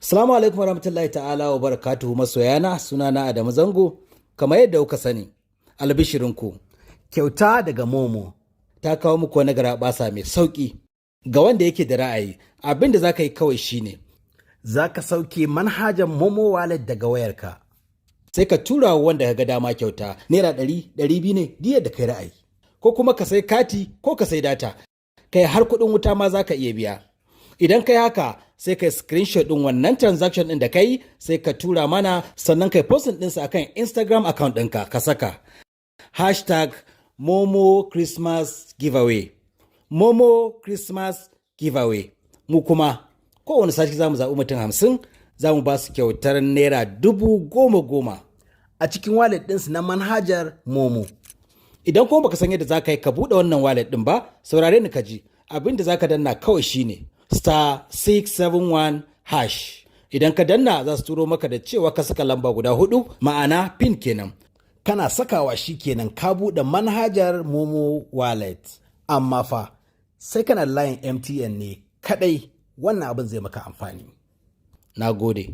Salamu alaikum warahmatullahi ta'ala wa barakatuhu masoyana. Sunana Adamu Zango kamar yadda kuka sani. Albishirinku, kyauta daga Momo ta kawo muku wani garabasa mai sauki ga wanda yake da ra'ayi. Abin da za ka yi kawai shine za ka sauke manhajar Momo Wallet daga wayarka, sai ka tura wa wanda ka ga dama kyauta ₦100, 200 ne, duk yadda kai ra'ayi, ko kuma ka sai kati ko ka sai data, kai har kuɗin wuta ma za ka iya biya. Idan kai haka, sai kai screenshot din wannan transaction din da kai, sai ka tura mana, sannan kai posting ɗinsa akan Instagram account ɗinka, ka saka #MomoChristmasGiveaway, MomoChristmasGiveaway. Mu kuma kowane sati za mu zaɓi mutum 50, za mu ba su kyautar ₦10,000, 10,000 a cikin wallet ɗinsu na manhajar Momo. Idan kuma baka san yadda za ka yi ka buɗe wannan wallet ɗin ba, saurare ni ka ji. Abin da za ka danna kawai shine *671#. Idan ka danna, za su turo maka da cewa ka saka lamba guda hudu, ma'ana PIN kenan. Kana sakawa shi kenan, ka buɗe manhajar Momo Wallet. Amma fa sai kana layin MTN ne kadai wannan abin zai maka amfani. Na gode.